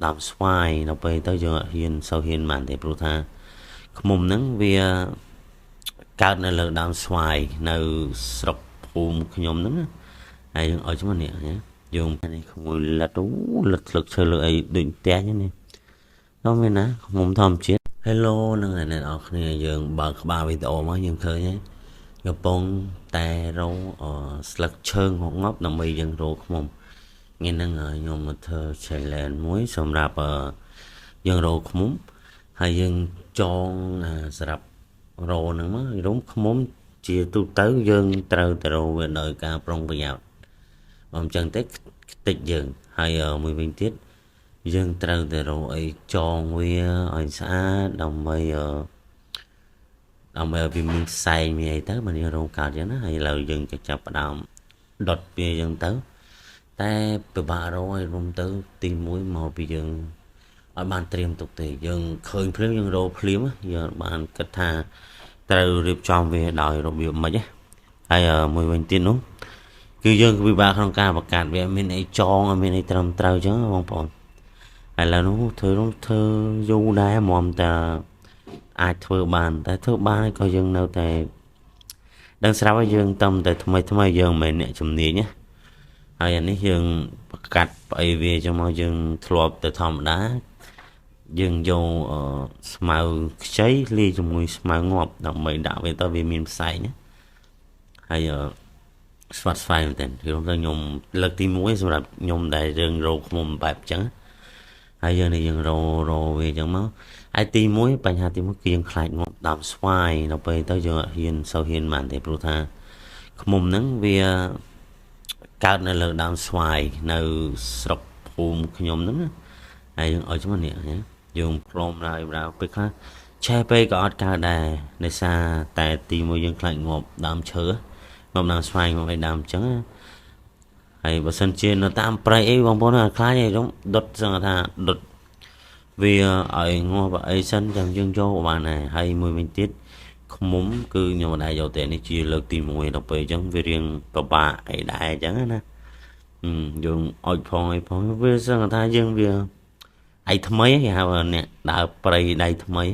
ដើមស្វាយដល់ពេលទៅយើងអត់ហ៊ានសូវហ៊ានបានទេព្រោះថាឃ្មុំហ្នឹងវាកើតនៅលើដើមស្វាយនៅស្រុកភូមិខ្ញុំហ្នឹងហើយយើងឲ្យឈ្មោះនេះយើងនេះក្មួយលិតអូលិតស្លឹកឈើលើអីដូចផ្ទះនេះដល់មានណាឃ្មុំធម្មជាតិ Hello នឹងអ្នកនរគ្នាយើងបើកក្បាលវីដេអូមកយើងឃើញហើយកំពុងតែរកស្លឹកឈើងប់ដើម្បីយើងរកឃ្មុំថ្ងៃហ្នឹងខ្ញុំមកធ្វើ challenge មួយសម្រាប់យើងរកឃ្មុំហើយយើងចងសម្រាប់រកហ្នឹងមករុំឃ្មុំជាទូទៅយើងត្រូវតែរកវាដោយការប្រុងប្រយ័ត្នបើមិនចឹងទេខ្ទេចយើងហើយមួយវិញទៀតយើងត្រូវតែរកអីចងវាឲ្យស្អាតដើម្បីដើម្បីឲ្យវាមានផ្សែងមានអីទៅមិនយើងរកកើតចឹងណាហើយឥឡូវយើងក៏ចាប់ផ្ដើមដុតវាចឹងទៅតែពិបាករកឲ្យរុំទៅទី1មកពីយើងអត់បានត្រៀមទុកទេយើងឃើញភ្លាមយើងរកភ្លាមយើងបានគិតថាត្រូវរៀបចំវាដោយរបៀបម៉េចហើយមួយវិញទៀតនោះគឺយើងពិបាកក្នុងការបង្កាត់វាមានអីចងមានអីត្រឹមត្រូវចឹងបងប្អូនឥឡូវនោះធ្វើនោះធ្វើយូរដែរហ្មងតែអាចធ្វើបានតែធ្វើបានក៏យើងនៅតែដឹងស្រាប់ហើយយើងតំតែថ្មីថ្មីយើងមិនមែនអ្នកជំនាញណាហើយអានេះយើងបង្កាត់ប្អីវាចឹងមកយើងធ្លាប់ទៅធម្មតាយើងយកស្មៅខ្ចីលាយជាមួយស្មៅងាប់ដើម្បីដាក់វាទៅវាមានផ្សែងណាហើយស្វាត់ស្វែងមែនទែនគឺខ្ញុំខ្ញុំលើកទី1សម្រាប់ខ្ញុំដែលយើងរកឃ្មុំបែបចឹងហើយយើងនេះយើងរករវាចឹងមកហើយទី1បញ្ហាទី1គឺយើងខ្លាចងាប់ដើមស្វាយដល់ពេលទៅយើងអត់ហ៊ានសូវហ៊ានបានទេព្រោះថាឃ្មុំហ្នឹងវាកើតនៅលើដើមស្វាយនៅស្រុកភូមិខ្ញុំហ្នឹងហើយយើងឲ្យឈ្មោះនេះយើងផ្លុំឡើយបើពេលខ្លះឆេះពេកក៏អត់កើតដែរដោយសារតែទី1យើងខ្លាចងាប់ដើមឈើងាប់ដើមស្វាយងាប់អីដើមអញ្ចឹងហើយបើសិនជានៅតាមព្រៃអីបងប្អូនអត់ខ្លាចទេខ្ញុំដុតសឹងថាដុតវាឲ្យងាប់អីសិនចាំយើងយកបានដែរហើយមួយវិញទៀតឃ្មុំគឺខ្ញុំមិនដែរយកទេនេះជាលើកទី1ដល់ពេលអញ្ចឹងវារៀងពិបាកអីដែរអញ្ចឹងណាយើងអុចផងអីផងវាសឹងថាយើងវាឯថ្មីគេហៅអ្នកដើរព្រៃដៃថ្មី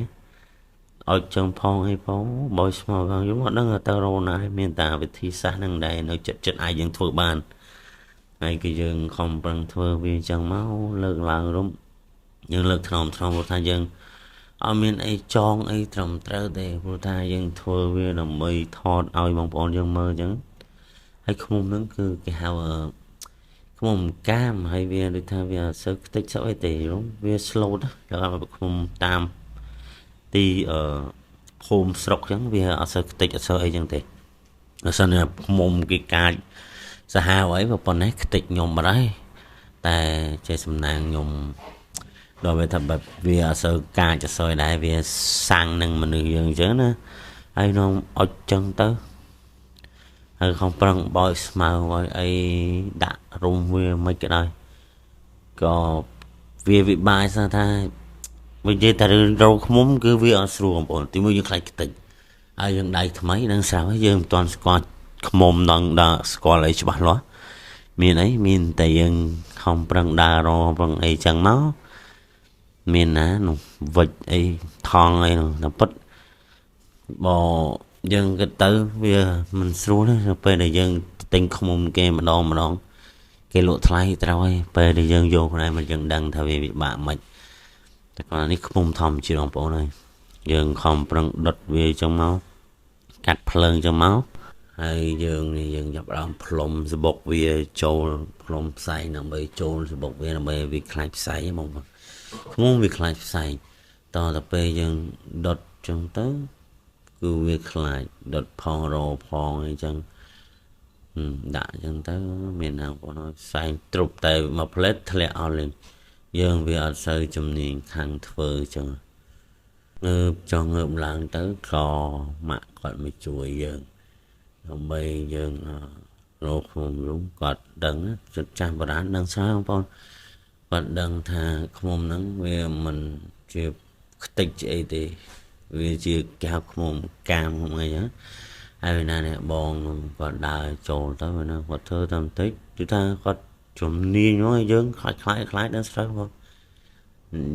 អុចចឹងផងអីផងបយស្មៅផងខ្ញុំអត់ដឹងទៅរកណាមានតែវិធីសាស្ត្រហ្នឹងដែរនៅចិត្តចិត្តអាចយើងធ្វើបានហើយគឺយើងខំប្រឹងធ្វើវាអញ្ចឹងមកលើកឡើងរុំយើងលើកថ្នមថ្នមព្រោះថាយើងអត់មានអីចងអីត្រឹមត្រូវទេព្រោះថាយើងធ្វើវាដើម្បីថតឲ្យបងប្អូនយើងមើលអញ្ចឹងហើយឃ្មុំហ្នឹងគឺគេហៅឃ្មុំកាមហើយវាដូចថាវាអត់សូវខ្ទេចសូវអីទេវា slow ដល់ឃ្មុំតាមទីភូមិស្រុកអញ្ចឹងវាអត់សូវខ្ទេចអត់សូវអីអញ្ចឹងទេបើសិនជាឃ្មុំគេកាចសាហាវអីប៉ុណ្ណេះខ្ទេចខ្ញុំបាត់ហើយតែចេះសំណាងខ្ញុំដល់វាថាបែបវាអត់សូវកាចអត់សូវដែរវាសាំងនឹងមនុស្សយើងអញ្ចឹងណាហើយនំអុចចឹងទៅហើយខំប្រឹងបោយស្មៅឲ្យអីដាក់រុំវាមិនក៏ដោយក៏វាវិបាកសោះថាវិញនិយាយតែរឿងរកឃ្មុំគឺវាអត់ស្រួលបងប្អូនទីមួយយើងខ្លាចខ្ទេចហើយយើងដៃថ្មីនឹងស្រាប់ហើយយើងមិនទាន់ស្គាល់ឃ្មុំដល់ស្គាល់អីច្បាស់លាស់មានអីមានតែយើងខំប្រឹងដើររកប្រឹងអីចឹងមកមានណានោះវិចអីថងអីនោះតែពិតបើយើងគិតទៅវាមិនស្រួលទេពេលដែលយើងទិញឃ្មុំគេម្ដងម្ដងគេលក់ថ្លៃត្រូវហើយពេលដែលយើងយកខ្លួនឯងមកយើងដឹងថាវាពិបាកមិនតែគាត់នេះឃ្មុំធម្មជាតិបងប្អូនហើយយើងខំប្រឹងដុតវាចឹងមកកាត់ភ្លើងចឹងមកហើយយើងនេះយើងចាប់ដើមផ្លុំសបុកវាចូលផ្លុំផ្សែងដើម្បីចូលសបុកវាដើម្បីវាខ្លាចផ្សែងបងប្អូនឃ្មុំវាខ្លាចផ្សែងតទៅពេលយើងដុតចឹងទៅគឺវាខ្លាចដុតផងរផងអីចឹងដាក់ចឹងទៅមានណាបងប្អូនផ្សែងទ្រុបតែមួយផ្លេតធ្លាក់អស់លេងយើងវាអត់សូវជំនាញខាងធ្វើចឹងងើបចង់ងើបឡើងទៅក៏ម៉ាក់គាត់មកជួយយើងដើម្បីយើងរកឃ្មុំរុំគាត់ដឹងចិត្តចាស់បុរាណដឹងស្រាប់បងប្អូនគាត់ដឹងថាឃ្មុំហ្នឹងវាមិនជាខ្ទេចជាអីទេវាជាគេហៅឃ្មុំកាមហ្នឹងអីចឹងហើយណានេះបងគាត់ដើរចូលទៅណាគាត់ធ្វើតាមបន្តិចគឺថាគាត់ជំនាញហ្នឹងយើងខ្លាចខ្លាចខ្លាចដល់ស្រាប់បង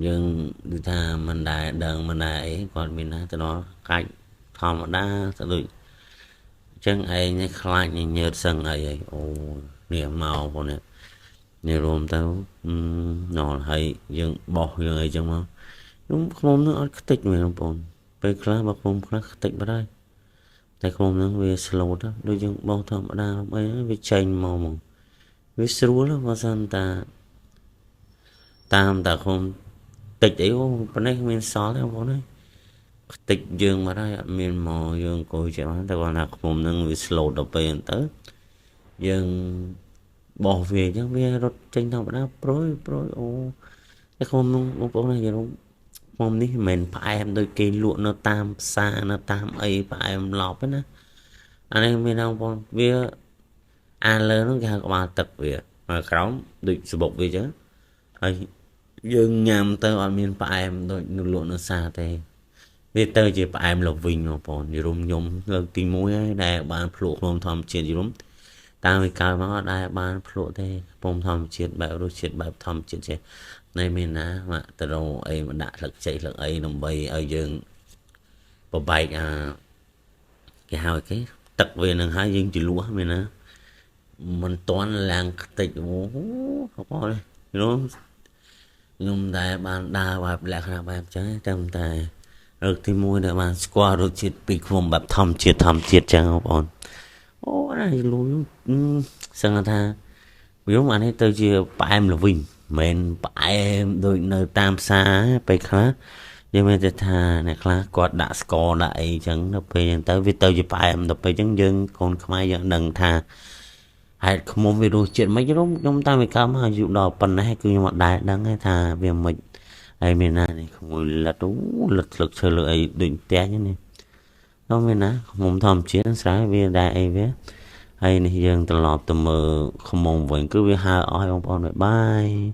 យើងដូចថាមិនដែលដឹងមិនដែលអីគាត់មានណាទៅដល់កាច់ធម្មតាទៅដូចអញ្ចឹងឯងនេះខ្លាចញើតសឹងអីអីអូនេះមកបងនេះនេះរួមទៅណល់ហើយយើងបោះយើងអីចឹងមកខ្ញុំខ្មុំនឹងអត់ខ្ទេចមែនបងប្អូនពេលខ្លះបើខ្មុំខ្លះខ្ទេចបាត់ហើយតែខ្មុំនឹងវា slow ទៅដូចយើងបោះធម្មតាអីវាចេញមកហ្មងវាស្រួលបើសិនតាតាមតាខ្មុំតិចអីអូប៉ុណ្ណេះមានសល់ទេបងប្អូនអើយខ្ទេចយើងមកហើយអត់មានមកយើងអង្គុយចាំតែគាត់ថាខ្មុំនឹងវា slow ដល់ពេលទៅយើងបោះវាអញ្ចឹងវារត់ចេញធម្មតាប្រួយប្រួយអូតែខ្មុំនឹងបងប្អូនណាយើងខ្មុំនេះមិនមែនផ្អែមដូចគេលក់នៅតាមផ្សារនៅតាមអីផ្អែមឡប់ទេណាអានេះមានបងប្អូនវាអាលើហ្នឹងគេហៅក្បាលទឹកវាមកក្រោមដូចសបុកវាអញ្ចឹងហើយយើងញ៉ាំទៅអត់មានផ្អែមដូចនៅលក់នៅផ្សារទេវាទៅជាផ្អែមលវិញបងប្អូនយរុំខ្ញុំលើកទី1ហើយដែលបានភ្លក់ក្នុងធម្មជាតិយរុំតាមពីកើតមកអត់ដែលបានភ្លក់ទេពុំធម្មជាតិបែបរសជាតិបែបធម្មជាតិចេះនៅមានណាមកទៅរកអីមកដាក់ស្លឹកចេកស្លឹកអីដើម្បីឲ្យយើងបបែកអាគេហៅគេទឹកវានឹងហើយយើងជ្រលក់មានណាមិនតន់ឡើងខ្ទេចអូបងប្អូនខ្ញុំខ្ញុំដែលបានដើរបែបលក្ខណៈបែបចឹងតែលើកទី1ដែលបានស្គាល់រសជាតិពីខ្មុំបែបធម្មជាតិធម្មជាតិចឹងបងប្អូនអូណាលូសឹងថាខ្ញុំអានេះទៅជាផ្អែមល្វីងមិនផ្អែមដូចនៅតាមផ្សារពេលខ្លះយើងមានតែថាអ្នកខ្លះគាត់ដាក់ស្ករដាក់អីចឹងដល់ពេលចឹងទៅវាទៅជាផ្អែមដល់ពេលចឹងយើងកូនខ្មែរយើងដឹងថាហេតុខ្មុំវារសជាតិមិនខ្ញុំតាមពីកើតមកអាយុដល់ប៉ុណ្ណេះគឺខ្ញុំអត់ដែលដឹងទេថាវាមិនហើយមានណានេះក្មួយលិតអូលិតស្លឹកឈើលើអីដូចផ្ទះនេះដល់មានណាខ្មុំធម្មជាតិស្រែវាដែរអីវាហើយនេះយើងត្រឡប់ទៅមើលខ្មុំវិញគឺវាហើអស់ហើយបងប្អូនបាយបាយ។